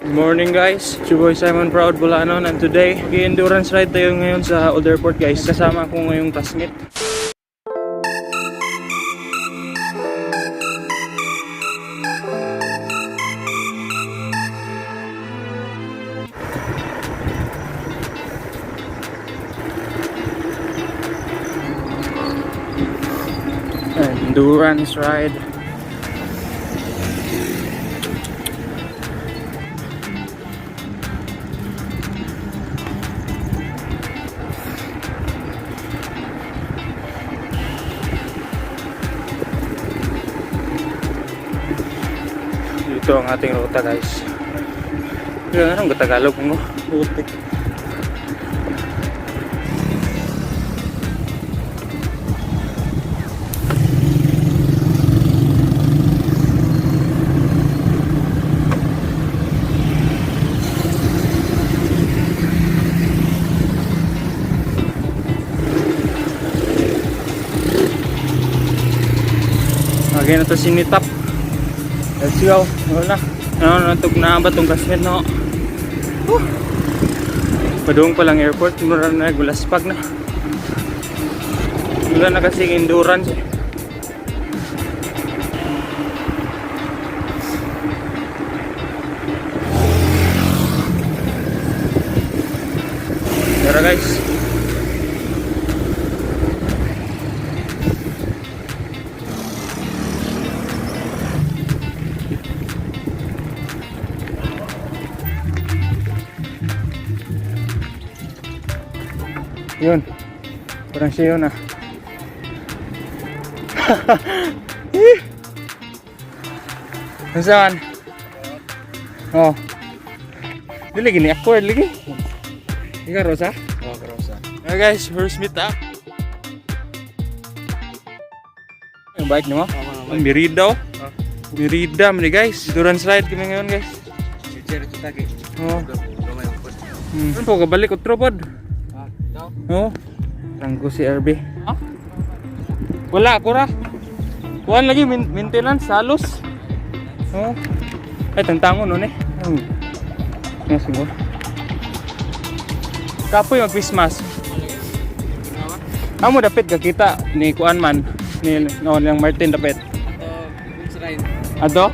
Good morning, guys, it's your boy Simon Proud Bulanon, and today mag-endurance ride tayo ngayon sa Old Airport, guys. Kasama ko ngayong classmate. Endurance ride. Ito ang ating ruta, guys. Yun, anong Tagalog mo? Putik. Okay na to sinitap. Let's go. Wala na. Ano, natug na ba itong classmate no? Whew. Padung pa lang airport, mura na gulaspag na. Wala na kasing endurance eh. Tara, guys. Yun. Parang siya yun ah. Eh. Nasaan? Oh. Dili gini awkward lagi. Ikaw, Rosa? Oh, Rosa. Okay guys, first meet up. Yung bike nimo? Ang Merida oh. Merida man ni, guys. Endurance ride kami ngayon, guys. Si Jerry Tutagi. Oh. Gamay ang pod. Ano po kabalik otro pod? Ah, ikaw? Oo. Ranggo si RB. Ha? Wala, ako ra. Kuan lagi maintenance halos. Oo. Ay tantangon nun eh. Nga siguro. Kapoy mag Christmas. Amo dapit kakita ni kuan man ni no niyang Martin dapit. Ato, Vince Ryan. Ato?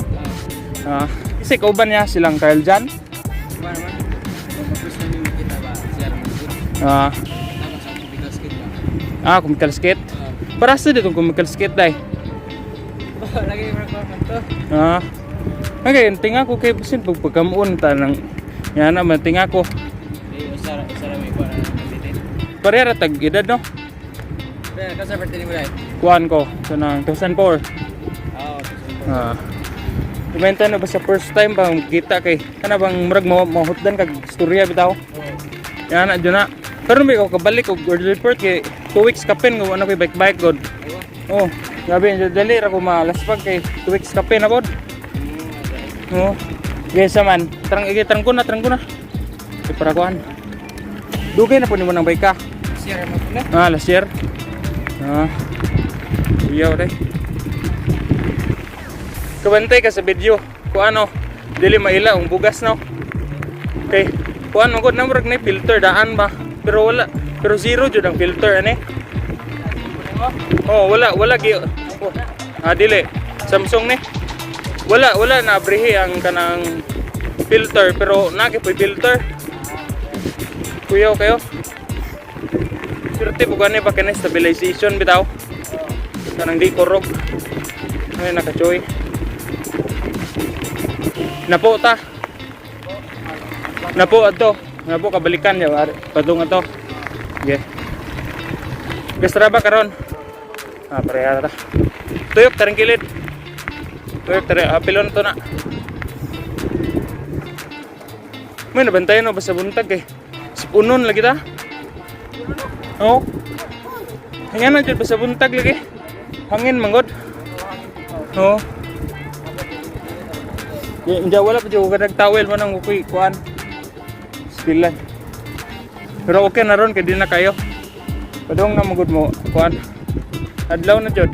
Ah, kasi kauban niya silang Carl Jan. Diba naman? Kung mag-first time yung kita ba, si Arman Good. Tapos ang cubicle skate ba? Ah, kumical skate. Para sa ditong kumical skate dai. Lagi yung requirement to. Ah. Okay, tinga ko kay bisin pag pagkamuon ta nang yan naman tinga ko. Eh, usara, usara may kuha na nandito. Pareha ra tag edad no. Pero, kasi birthday ni Muray. Kuan ko so nang 2004. Oo, Ah. Kumenta na ba sa first time ba kita kay kana bang murag mo mahutdan kag istorya bitaw. Yan na jud na. Pero may ko kabalik og order report kay 2 weeks kapin ko ano kay bike bike god. Oh, grabe dali ra ko malaspag kay 2 weeks kapin na pod. Oo. Gesa man, trang ige trang ko na, trang ko na. Di para kuan. Dugay na po nimo nang bike ka. Si Arman po na. Ah, last year. Ah. Iyaw dai. Kabantay ka sa video. Kung ano, dili maila ang bugas no. Okay. Kuan man gud na murag na filter daan ba. Pero wala, pero zero jud ang filter ani. Oh, wala wala gi. Oh. Ah, dili. Samsung ni. Wala wala na abrihi ang kanang filter pero naki po'y filter. Kuyaw kayo. Swerte po gani ba kani stabilization bitaw. Kanang di kurog. Ay nakachoy. Napo ta. Napo ato. Napo kabalikan ya padung ato. Okay. Gastra ba karon? Ah, pareha ta. Tuyok tarang kilid. Tuyok tara apilon to na. May nabantayan no basta buntag eh. Sipunon lagi ta. Oo. Hangin na dyan, basta buntag lagi. Hangin manggod. Oo. Hindi wala pa dyan, kadag towel mo nang kukuy, kuan. Stilan. Pero okay na ron, kay di na kayo. Padung na magod mo, kuan. Adlaw na jud.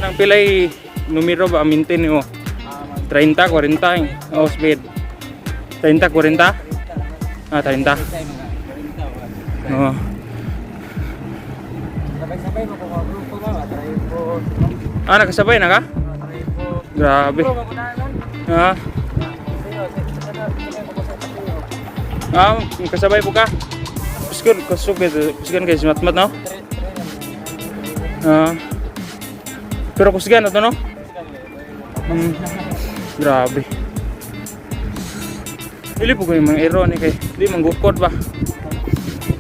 Nang pilay numero ba amintin nimo? Ah, 30, 40 oh, speed. 30, 40? Ah, 30. Tayo mga 40 ba? Oo. Sabay-sabay mo kung grupo ba, try po. Ah, nakasabay na ka? Try po. Grabe. Bro, magunahan. Ah, ah, kasabay po ka. Kusgan, kusog kayo, kusgan kayo si Matmat, no? Ah. Pero kusgan na to, no? Grabe. Dili po kayo mga ero ni kay. Di manggukod ba?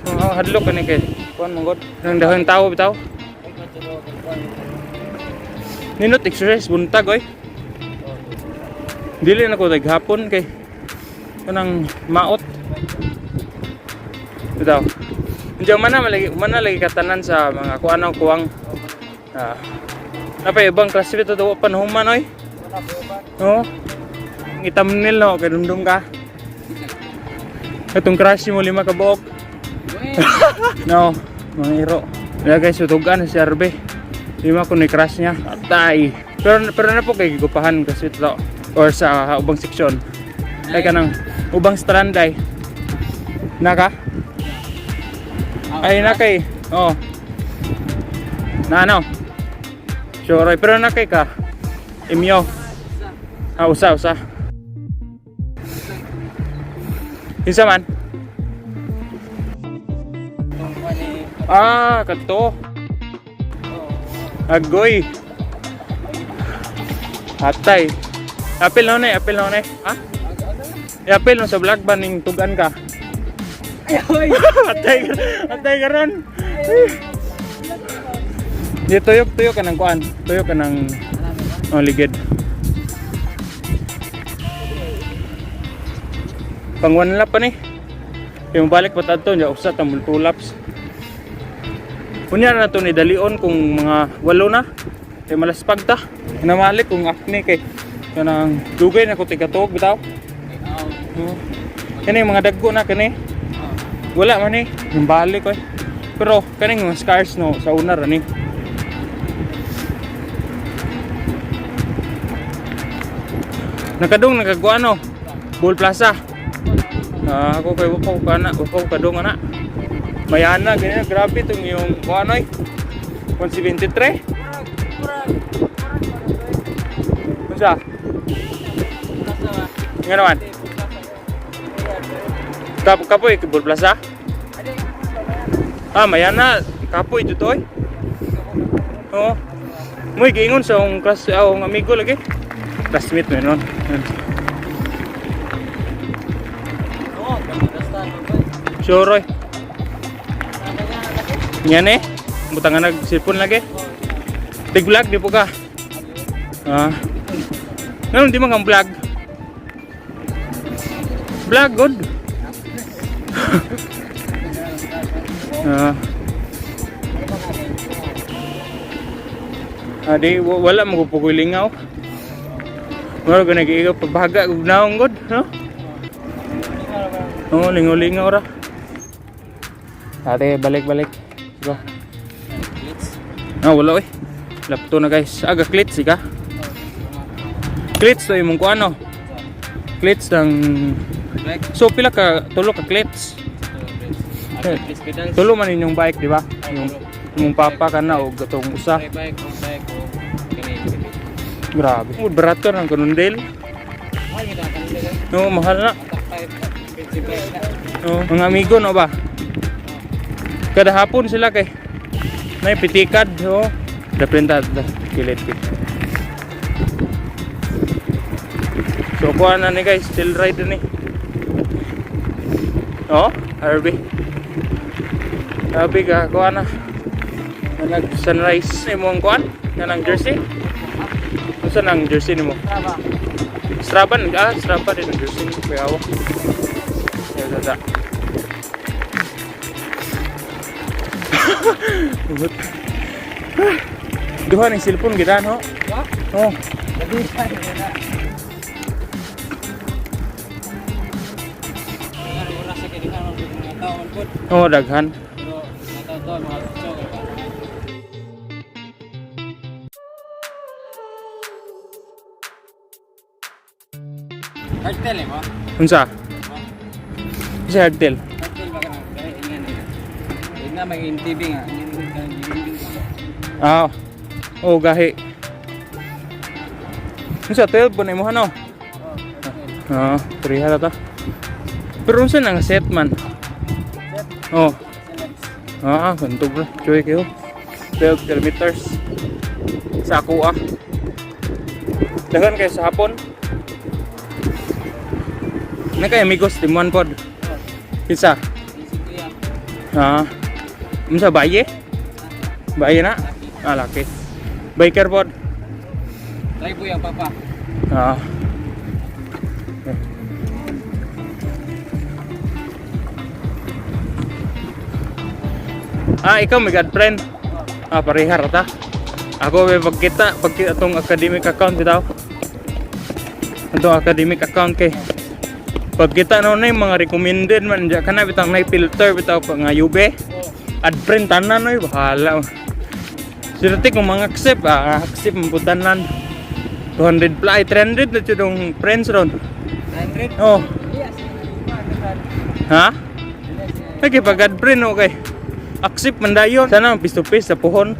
Oh, hadlok ka ni kay. Kuan manggod. Nang dahon tao bitaw. Ninot exercise buntag oy. Dili na ko hapon kay kanang maot. Bitaw. Diyan man na lagi katanan sa mga kuan ang kuwang. Ah. Napay ibang klase bitaw daw pa human oy. Oo. Ang i-thumbnail no, kay dumdum ka. Itong crush mo lima ka buok. No, mga iro. Kaya guys, sutugan si RB. Lima ko ni crush niya. Atay. Pero pero na po kay gigupahan kasi ito or sa ubang seksyon. Ay kanang ubang strand ay. Naka? Ay nakay. Oh. Na ano? Sure, pero nakay ka. Imyo. Ah, usa, usa. Kinsa man? Ah, kato. Agoy. Atay. Apil na na, apil na na. Ha? Apil no sa vlog ba ning tugan ka? Atay, atay karon. Di tuyok tuyok ka ng kuan. Tuyok ka ng oh, ligid. Pang one lap pa ni. Yung balik pa tadto nya usa ta two laps. Unya na to ni dalion kung mga walo na. Kay malaspag ta. Namalik kung acne kay kanang dugay na ko tigatuog bitaw. Oo. Kani mga dagko na kani. Wala man eh. Yung balik oy. Pero kaning mga scars no sa una ra ni. Nakadung nakakuha no. Bull Plaza. Ah, ako kay wa ko kana, wa ko kadung ana. Mayana ganyan grabe tong yung kuan oy. 173. Unsa? Nga naman? Kapoy, Bull Plaza? Ah, mayana. Kapoy dito oy. Oo. Muy giingon sa akong class, ah, akong amigo lagi. Classmate mo nun. Sure oy. Yan eh. Butang nga nag-cellphone lagi. Tig vlog di po ka. Ah. Ngayon di man kang vlog. Vlog good. Ah. Ah, di wala mo ko lingaw. Mura ko nag-iigaw pabaga ug naong god, no? Oo, lingaw-lingaw ra. Ate, balik-balik. Go. Ah, wala oy. Lapto na guys. Aga cleats ika. Cleats to imong kuano. Cleats ng So pila ka tulo ka cleats. Tulo man inyong bike, di ba? Yung imong papa kana og katong usa. Grabe. Oh, barato ng kanundel. No, mahal na. No, mga amigo no ba? Kada hapon sila kay may pitikad, oh. Dapinta da kilid ko. So kuha na ni guys, still ride ni. Oh, RB. Grabe ka, kuha na. Nag sunrise ni mo ang kuan? Kanang jersey? Unsa nang jersey nimo? Strava, ah, Strava din ang jersey nimo kuya awa. Ya, da, da. Ugot. Duha ng cellphone gid no? Oh. Oh, daghan. Cartel eh ba? Unsa? Si hardtail. Cartel ba ka na? Kaya ingan eh. Nga may MTB nga. Ingan ka Ah. Oh, gahi. Unsa 12 ba na imo no? Ah, 3 ta. Pero unsa na nga set man? Oh. Ah, bantog ra. Joy kayo. 12 kilometers. Sa ako ah. Daghan kayo sa hapon. Na kay amigos timuan pod. Kinsa? Ah. Unsa baye? Baye na? Ah, laki. Biker pod. Try po yung papa. Ah. Ah, ikaw may god friend. Ah, parehar ta. Ako may pagkita, pagkita atong academic account bitaw. Atong academic account kay pagkita no na yung mga recommended man diya kana bitaw na filter bitaw pa nga UB. Add friend tanan oy, bahala. Swerte kung mga accept, ah, accept man pud tanan. 200 plus, ay 300 na jud ang friends ron. 900? Oh, Yes. ha? Lagi pag add friend okay. Accept man dayon. Sana ang face to face sa puhon.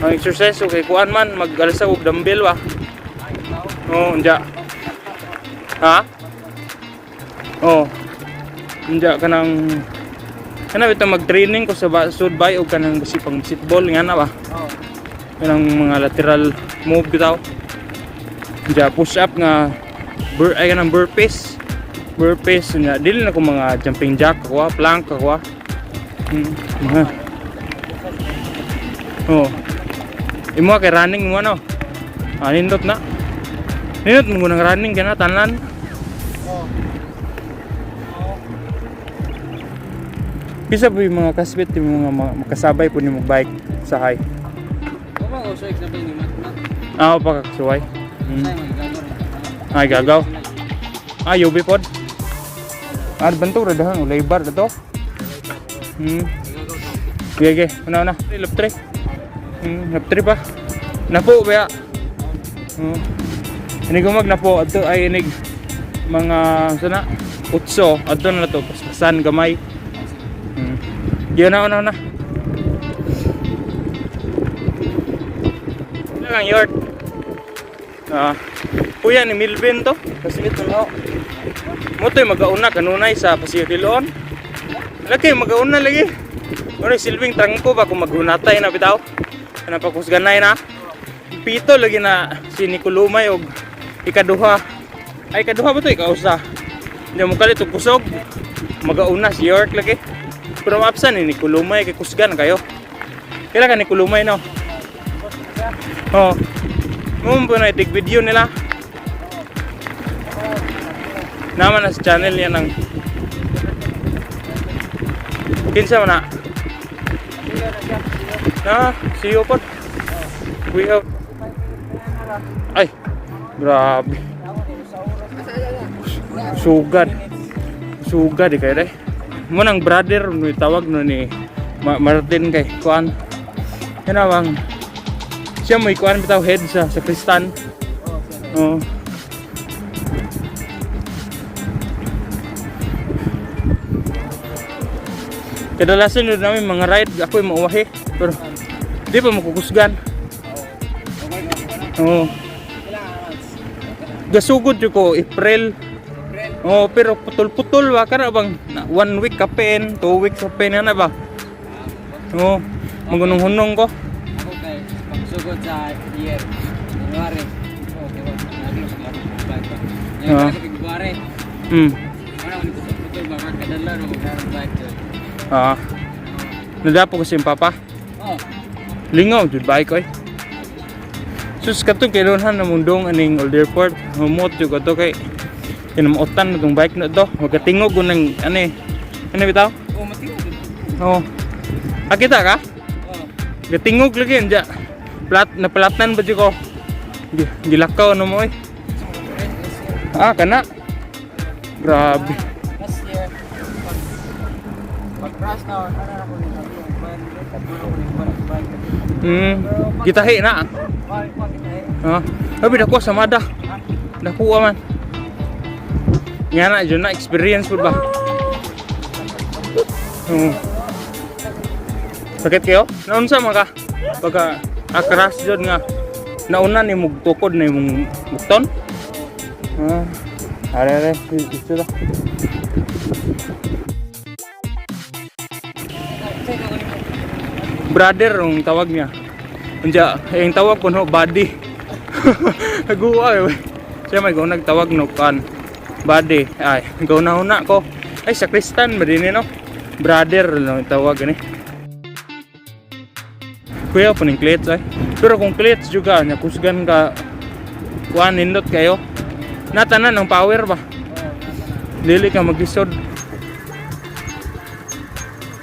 Ang exercise okay kuan man mag-alsa og dumbbell wa. Oh, unja. Ha? Oh. Unja kanang kana bitaw mag-training ko sa sud bay og kanang basi pang basketball nga na ba. Oh. Kanang mga lateral move bitaw. Unja push up nga ay kanang burpees. Burpees nga dili na ko mga jumping jack ako, ah, plank ako. Ah. Mga. Oh. Imo kay running mo ano? Ah, nindot na. Nindot mo nang running kana tanan. Oh. Bisa po yung mga kasbit yung mga makasabay po nimo bike sa high. Kung ba uso example ni Mat Mat? Ah, pa kaksuway. Ay, may gagaw. Ay, gagaw. Ah, UB pod. Ah, bantog ra dahang ulay bar na to. Gagaw to. Sige, sige. Una, una. Lap 3. Lap 3 pa. Napo ba ya? Inig ko mag napo adto ay inig mga sana utso adto na to paspasan gamay. Yun na, una, una. Wala kang yard. Ah, kuya ni Milvin to. Kasi ito na. Mo to'y magauna kanunay sa Paseo de Leon. Lagi magauna lagi. Ano silbing trangko ba kung maghunatay na bitaw? Kana pakusganay na. Pito lagi na si Nicolumay og ikaduha. Ay, ikaduha ba to ikausa? Hindi mo kalit og kusog. Magauna si York lagi. Pero maapsan ni Nicolumay kay kusgan kayo. Kailan ka Nicolumay no? Oh. Mo po na itig video nila. Naman na sa channel niya ng Kinsa man na? Na, see you po. We have. Ay, grabe. Sugad. Sugad eh kayo day. Mo nang brother no tawag no ni Martin kay kuan. Kanawang siya mo kuan bitaw head sa Kristan. Oo. Kadalasan yun namin mga ride, ako yung mauwahi. Pero di pa makukusgan. Oo. Gasugod yun ko, April. Oo, pero putol-putol ba? Kana bang one week kapin, 2 weeks kapin, ano ba? Oo, magunong-hunong ko. Ako kay pagsugod sa year January. Oh, di ba? Naglo sa laro ko bike ba. Yan ka February. Wala ko ni putol-putol ba kadala no mag bike. Ah. Nadapo kasi yung papa. Oh, Lingaw, jud bike oy. Sus katong kailonhan na mundong aning Old Airport. Humot jud ato kay kinamuotan na tong bike na to. Magatingog ko ng ano eh. Ano bitaw? Oh, matingog. Oo. Ah, kita ka? Oh. Gatingog lagi anja. Plat napalatan ba jud ko? Gilakaw no mo oy. Ah, kana. Grabe. Last year pag crash na ano na ko ni tatlo, tatlo ko ni bike. Gitahi na. Wala ko kita eh. Ha? Abi dako sa mada. Dako man. Nga na jud na experience pud ba. Oo. Sakit kayo? Naunsa man ka? Pagka akras jud nga nauna ni mong tukod na imong bukton? Ah. Are are, ito la. Brother ang tawag niya. Unja, eh, ang tawag ko no, buddy. Naguwa eh. Siya may gaw nagtawag no kan. Buddy. Ay, gaw na una ko. Ay, sa Kristan ba din eh, no? Brother no ang tawag ni. Kuya po ning klits ay. Pero kung klits juga nya kusgan ka kuan nindot kayo. Natanan ang power ba? Dili ka maglisod.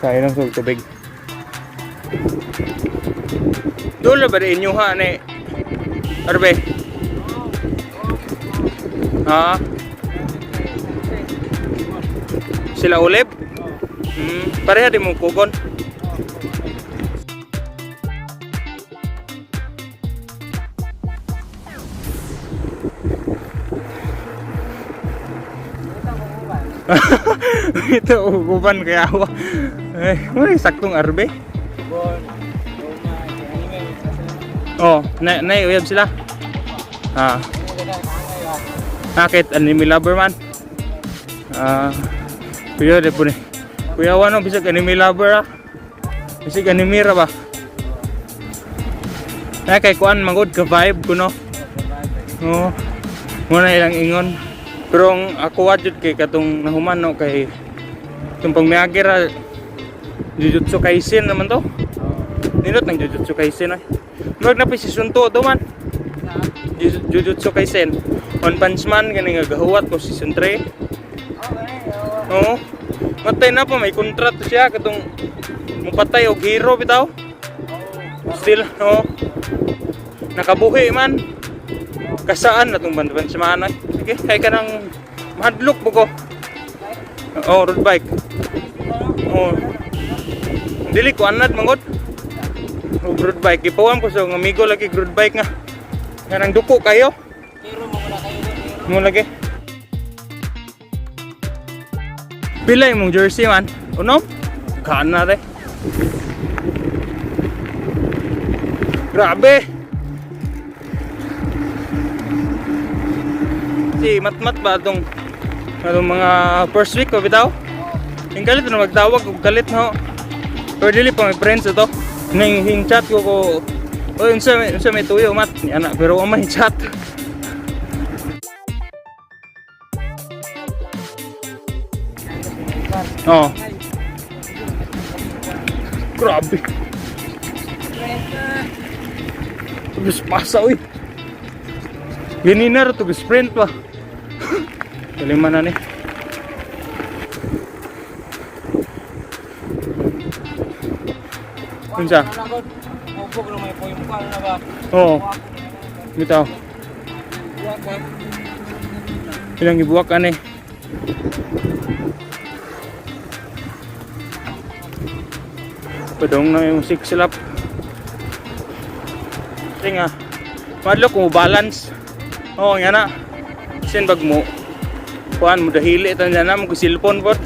Kaya lang sa tubig. Dulo ba rin inyo ha ni? Arbe? Ha? Sila ulib? Pareha di mo kugon. Ito uban kaya ako. Eh, uy, saktong arbe. Bon. Roma, anime Oh, na na uyab sila. Ah. Bakit anime lover man? Ah, kuya di po ni. Kuya wano bisag anime lover ah. Bisag anime ra ba? Na kay kuan magud ka vibe ko no. Oo. Muna ilang ingon. Pero ang ako wa jud kay katong nahuman no kay itong pangmiagi ra Jujutsu Kaisen naman to. Nindot ng Jujutsu Kaisen ay. Murag na pa season 2 to man. Jujutsu Kaisen. One Punch Man gani nga gahuwat ko season 3. Oo. Matay na pa may kontrato siya katong mupatay og hero bitaw. Still, oo. Nakabuhi man. Kasaan na tong One Punch Man ay. Sige, kay ka nang mahadlok mo ko. Oo, road bike. Oo. Dili ko anad mangod. Og road bike ipawan ko sa amigo lagi road bike nga. Nga nang duko kayo. Hero mo wala kayo doon. Hero. Mo lagi. Pila imong jersey man? Unom? Kaan na re. Grabe. Si matmat ba atong atong mga first week ko bitaw? Yung galit na magtawag og galit na ho. Pero dili pa may friends ito. Nang hing chat ko ko. Oy, unsa may tuyo mat ni anak pero wa may chat. Oh. Grabe. Tugos pasa uy. Ganina ra tugos sprint pa. Kalima na ni. Unsa? Upog na may poyong pa na ba? Oo. Bitaw. Ilang gibuwak ani. Padong na yung six lap. Tinga. Madlo kung balance. Oo, nga na. Sin bag mo. Kuan mo dahili tan na mo cellphone pod.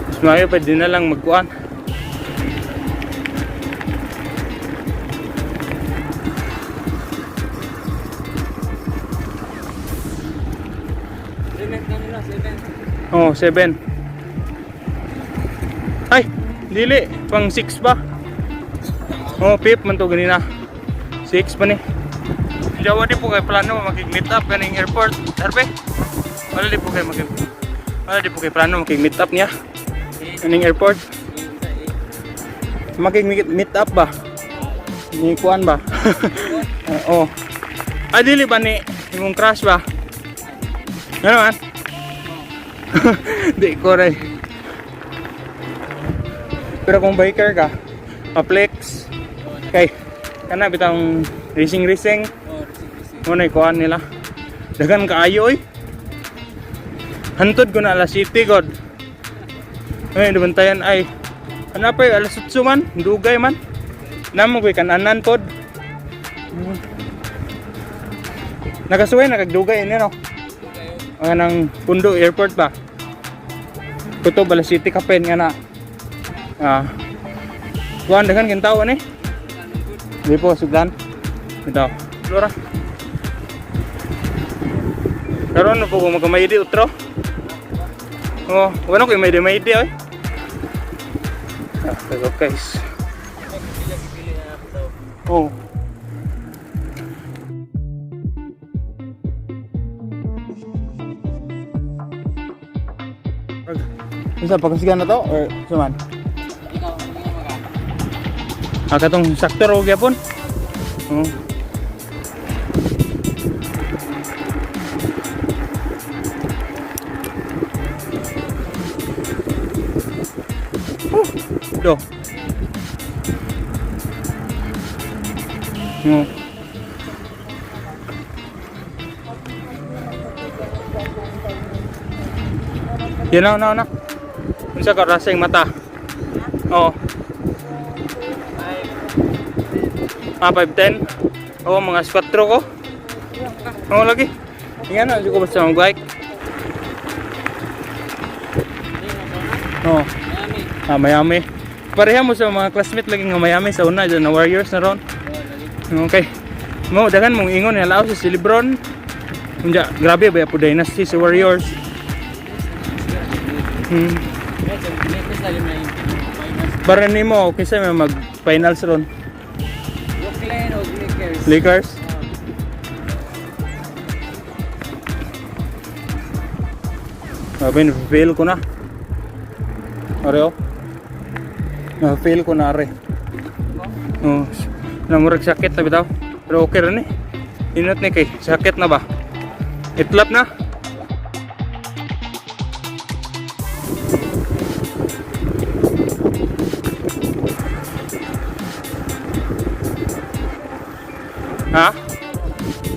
Mas maayo pwede na lang magkuan. Cement na nila, cement. Oh, 7. Ay, dili. Pang 6 pa. Oh, pip man to ganina. 6 pa ni. Jawa di po kay plano makig-meet up kaning airport. Arbe. Wala di po kay makig Wala di po kay plano makig-meet up niya kaning airport. Makig-meet up ba? Ni kuan ba? Oo. Ay, dili ba ni imong crush ba? Ano man? Di ko rin. Pero kung biker ka, ma-flex. Kay, kana bitang racing racing, Oh, receive, receive. mo na ikuan nila. Dagan kaayo oy. Hantod ko na alas 7 god. Ay, nabantayan ay. Ano pa alas 8 man, dugay man. Namo ko'y kananan pod. Nakasuway nakagdugay ini, no. Ang nang Pundo Airport ba? Kuto Bala City kapin nga na. Ah. Kuan daghan kin tawo ni. Di po sugdan. Ito. Flora. Karon na po ko magamaydi utro. Oh, wala ko may maydi oy. Ah, pero guys. Oh. Unsa pagkasigan na to or suman? Ikaw, ano nga ka? Ah, katong sakto ro gyapon. Oh. Oh, do. Oh. Yan na, na, na. Unsa ka rasing mata? Oo. Ah, 5'10"? Oo, mga 4 ko. Oo, lagi. Tingnan na, hindi ko basta mag-bike. Oo. Miami. Ah, Miami. Pareha mo sa mga classmate lagi nga Miami sa una, dyan na Warriors na ron. Oh, lagi. Okay. Mo, daghan mong ingon, nalaw si Lebron. Unja, grabe ba po dynasty sa Warriors. Medyo, Lakers na lima yung finals. Para nimo kaysa may mag-finals ron. Brooklyn o Lakers? Lakers. Oh. Grabe, na-fail ko na. Are oh. Na-fail ko na are. Oh, namurag sakit na bitaw. Pero okay rin eh. Inot ni kay sakit na ba? Itlap na. Ha?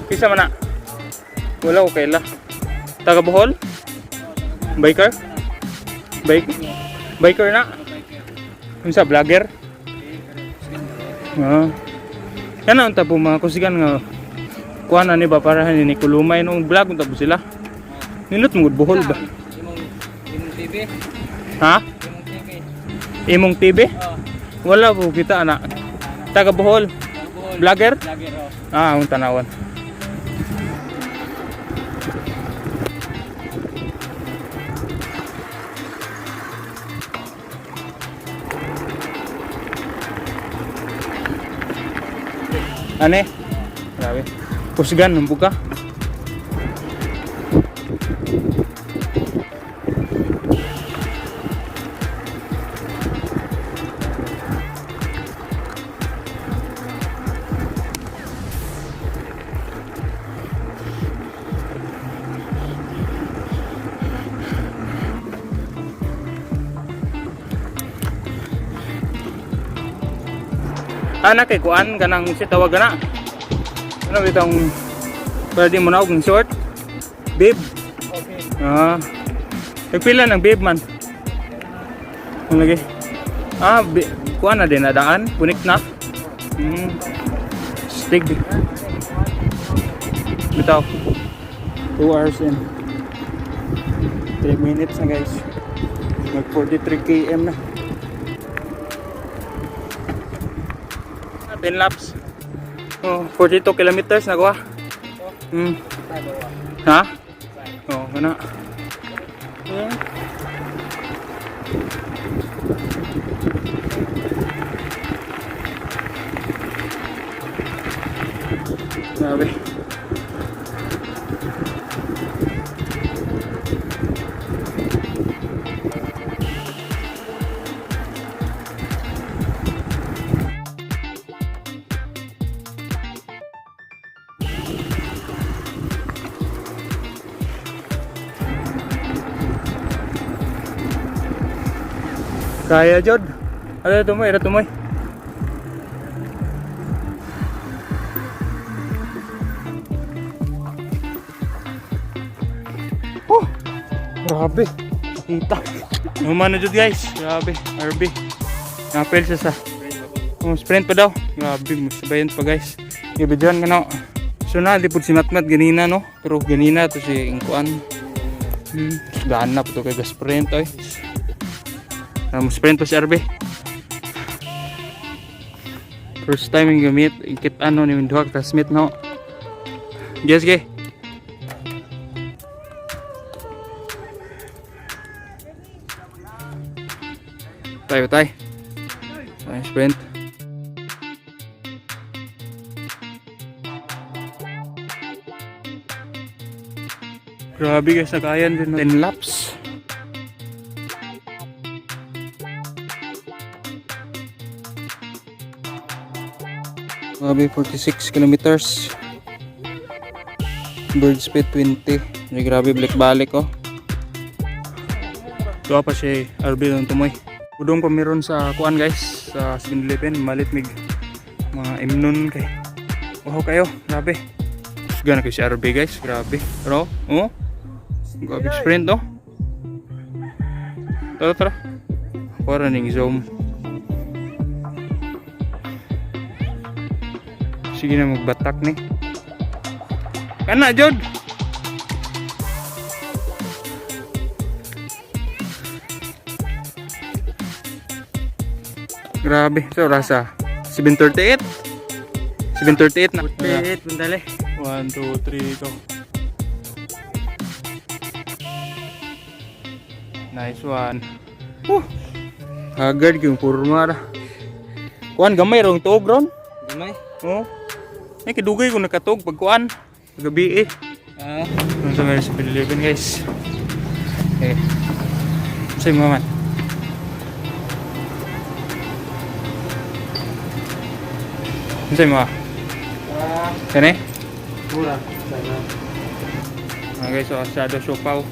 Kisa man na? Wala, okay la. Taga Bohol? Biker? Bike? Biker na? Unsa vlogger? Ah. Yan ang tapo mga kusigan nga kuan na ni ba para ni Kulumay nung vlog unta po sila. Nindot mo gud Bohol ba? Imong, imong TV? Ha? Imong TV. Imong TV? Oh, Wala po kita ana. Taga Bohol. taga Bohol. Vlogger? Vlogger, oh. Ah, ang tanawan. Ane? Grabe. Kusgan, numpo ka. Ana kay kuan kanang si tawag na. Ano bitong pwede mo na og short? Bib. Okay. Ah. Nagpila ng bib man. Ang lagi. Ah, kuan na din nadaan, punik na. Stig. Bitaw. 2 hours and 3 minutes na, guys. Mag 43 km na. 10 laps. Oh, 42 kilometers na kuha. Ha? Oh, kana. Yeah. Grabe. Kaya jod. Ano tumoy, ano tumoy. Oh, grabe. Nakita. Human na jud, guys. Grabe, RB. Napel siya sa. Oh, sprint pa daw. Grabe, sabayan pa, guys. Ibidyohan ka no. So na, di po si Matmat ganina no. Pero ganina to si Ingkuan. Gana po to kay sprint oy. Mo sprint to si RB. First time yung gamit, ikit ano ni duha ka classmate no. Yes, ge. Tayo tayo. Tayo sprint. Grabe guys, nakayan din. 10 laps. Grabe, 46 kilometers. Bird speed 20. Ay, grabe, balik-balik oh. Tuwa pa si RB ng tumoy. Udong pa meron sa kuan guys, sa 7-Eleven, malit mig mga imnon kay. Wow kayo, grabe. Gana kay si RB guys, grabe. Pero, oh. Grabe sprint oh. Tara tara. Para ning zoom. Sige na magbatak ni. Kana jod. Grabe, so rasa 7:38. 7:38 na. 48, pundali. 1 2 3 go. Nice one. Woo. Haggard yung kurma ra. Kuan gamay rong tuog ron. Gamay. Oh. Ay kidugay ko nakatuog pag kuan. Gabi eh. Ah. Ano sa meron sa 11 guys. Eh. Sa mga man. Ano sa mga? Ah, Kani? mura. Sana. Okay, so asado siopaw.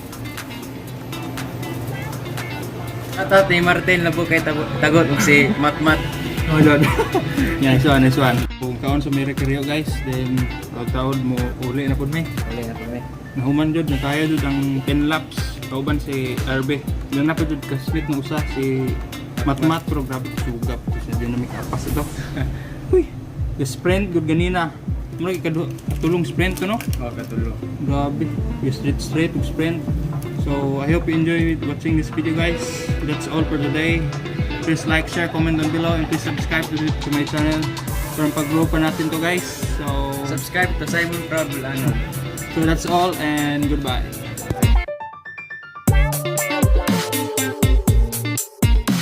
Ato, ni Martin labo kay tagot og si Matmat. Oh, Lord. Nice one, nice one. Kung kaon sa Mary Carrillo guys, then taod mo uli na pud mi. Uli na kami. Nahuman jud, nakaya jud ang 10 laps. Kauban si RB. Doon na pa jud kasmit ng usa si Matmat pero grabe sugap kasi dynamic apas ito. Uy, the sprint good ganina. Mura katulong sprint to no? Oh, katulo. Grabe, yung straight straight ug sprint. So I hope you enjoy watching this video guys. That's all for today. Please like, share, comment down below and please subscribe to my channel. Para pag-grow pa natin to guys. So Subscribe to Simon Proud Bulanon. so that's all and goodbye.